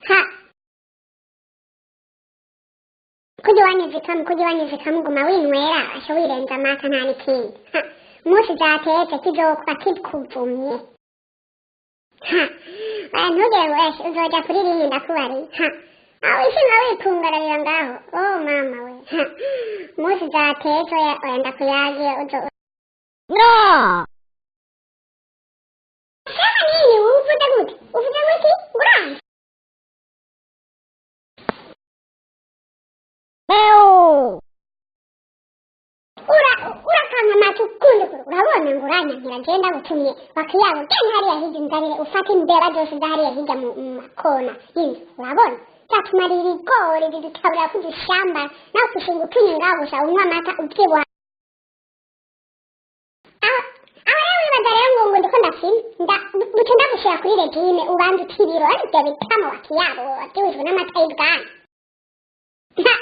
Ha, kurya wanyuze ikamu, kurya wanyuze ikamu, guma winywera asha wirenza amata nta n'ikindi. Ha, umunsi zatetse kizokuba kikuvumye. Ha, oya, ntugire ngo eshe uzoja kuririnda ndakubariye. Ha, aho wishima wipungararira ngaho. Oh mama we. Ha, umunsi zatetse, oya oya, ndakuyagiye uzo. No! Sema nini? Uvuze gute? Uvuze gute? Uranzi. Meow! Ura urakanka amata ukundi kure urabona ngo uranyankira. Jewe ndagutumye wakiyabo, genda hariya hirya unzanire, ufate imbeba zose za hariya hirya mu makona y'inzu. Urabona zatumarira ibigori, zidutabura kudushamba, nawe kushinga utunye ngaho gusa unywa amata ubyibuha. Aho aho rero wibaza rero ngo ndiko ndafina nda buce ndagushira kuri régime, ubanza uta ibiro, ariko ibyo bitamo wakiyabo wabyibujwe n'amata y'ibwami. Ha!